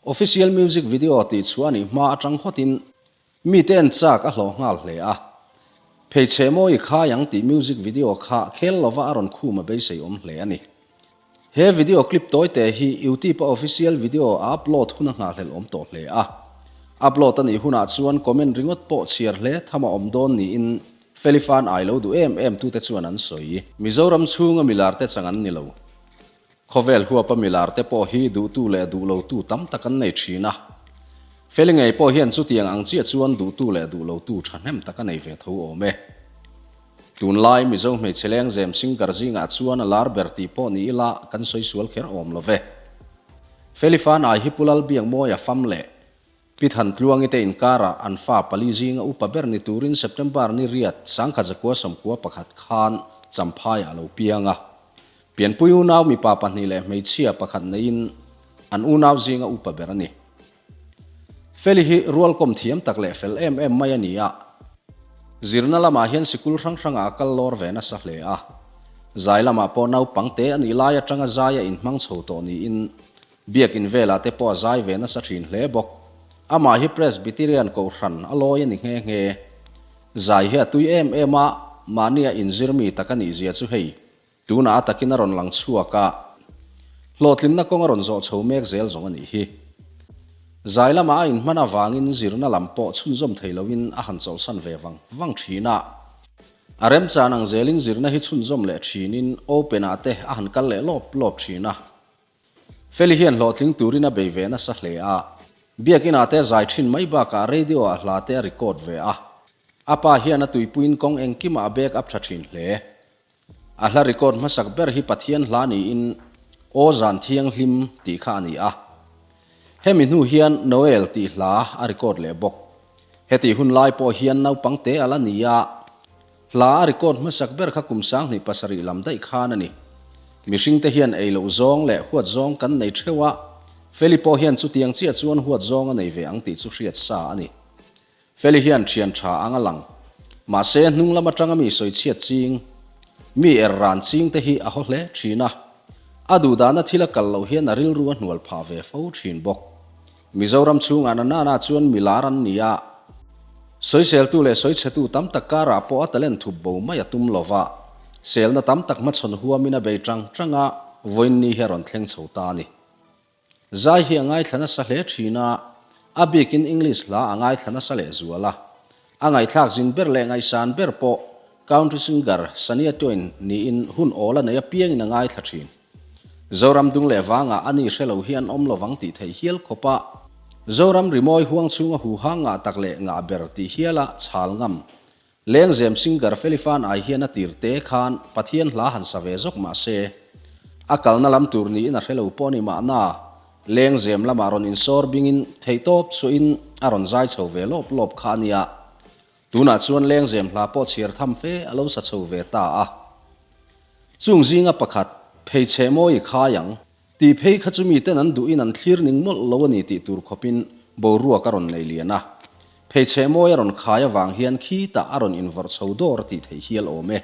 Official music video tih chhuah a nih hma atang hawtin mite en chak a hlawh nghal hle a. Pheichheh mawi khai ang tih music video kha khel lova a rawn khum a beisei awm hle a ni. He video clip tawi te hi YouTube a official video a upload hun a nghahhlelh awm tawh hle a. Upload a nih hunah chuan comment ringawt pawh chhiar hle tham a awm dawn niin Felifan ai lo duh em em tute chuan an sawi. Mizoram chhunga milar te chang an ni lo. Khawvel huapa milar te pawh hi duhtu leh duh lotu tam tak an nei thin a. Feli ngei pawh hian chutiang ang chiah chuan duhtu leh duh lotu thahnem tak a nei ve tho awm e. Tunlai Mizo hmeichhe lengzem singer zingah chuan a lar ber tih pawh ni ila kan sawi sual kher awm lo ve. Feli Fanai hi Pu Lalbiakmawia fam leh Pi Thantluangi te inkarah an fa pali zinga upa ber ni turin September ni riat Sangkhatzakua 91 khan Champhaiah a lo piang a. Pianpui unau mipa pahnih leh hmeichhia pakhat neiin an unau zinga upa ber a ni. Feli hi rualkawm thiam tak leh fel em em mai a ni a. Zirna lamah hian sikul hrang hrangah a kal lawr ve nasa hle a. Zai lamah pawh naupang te a nih lai atanga zai a inhmang chho tawh niin Biakin velah te pawh a zai ve nasa thin hle bawk. Amah hi Presbyterian Kohhran a lawi a ni nghe nghe. Zai hi a tui em em a, mahnia inzir mi tak a nih zia chu hei, tunah a takin a rawn lang chhuak a, hlawhtlinna kawng a rawn zawh chho mek zel zawng a nih hi. Zai lamah a inhman avangin zirna lam pawh chhunzawm thei loin a han chawlhsan ve vang vang thin a. A remchan ang zelin zirna hi chhunzawm leh thinin Open-ah te a han kal leh lawp lawp thin a. Feli hian hlawhtling turin a bei ve nasa hle a. Biakinah te zai thin mai bakah radio ah hla te a record ve a. A pa hian a tuipuiin kawng engkimah a back up tha thin hle. A hla record hmasak ber hi Pathian hla niin Aw Zan Thianghlim tih kha a ni a. Hemi hnu hian Noel tih hla a record leh bawk. Hetih hun lai pawh hian naupang te a la ni a. Hla a record hmasak ber kha kum 27 lam daih khan a ni. Mihringte hian ei loh zawng leh huat zawng kan nei theuh a, Feli pawh hian chutiang chiah chuan huat zawng a nei ve ang tih chu hriat sa a ni. Feli hian thian tha ang a lang. Mahse, hnung lam atanga mi sawichhiat ching, mi er ran ching te hi a haw hle thin a. A duhdahna thil a kal loh hian a rilru a hnual phah ve fo thin bawk. Mizoram chhungah na nana chuan mi lar an ni a, sawiseltu leh sawichhetu tam tak karah pawh a talent thup bo mai a tum lo va, selna tam tak hmachhawn huamin a bei tang tang a, vawiin ni hi a rawn thleng chho ta a ni. Zai hi a ngaithla nasa hle thin a, a bikin English hla a ngaithla nasa lehzual a, a ngaihthlak zin ber leh ngaihsan ber pawh Country singer Shania Twain niin hun awl a nei apiangin a ngaithla thin. Zoram dung leh vangah a ni hre lo hi an awm lovang tih theih hial khawp a, Zoram rimawi huang chhunga huha ngah tak leh ngah ber tih hiala chhal ngam. Lengzem singer Felifan ai hian a tir te khan Pathian hla han sa ve zawk mah se, a kalna lam tur niin a hre lo pawh ni mahna, Lengzem lamah rawn insawr bingin theihtawp chhuahin a rawn zai chho ve lawp lawp kha a nia. Tunah chuan lengzem hla pawh chhiar tham fe a lo sa chho ve ta a. Chung zinga pakhat, Pheichheh mawi i khai ang, tih phei kha chu miten an duhin an thlir ning mawlh lo a ni tih tur khawpin boruak a rawn nei lian a. Pheichheh mawi a rawn khai avang hian khitah a rawn invawrh chho dawr tih theih hial awm e.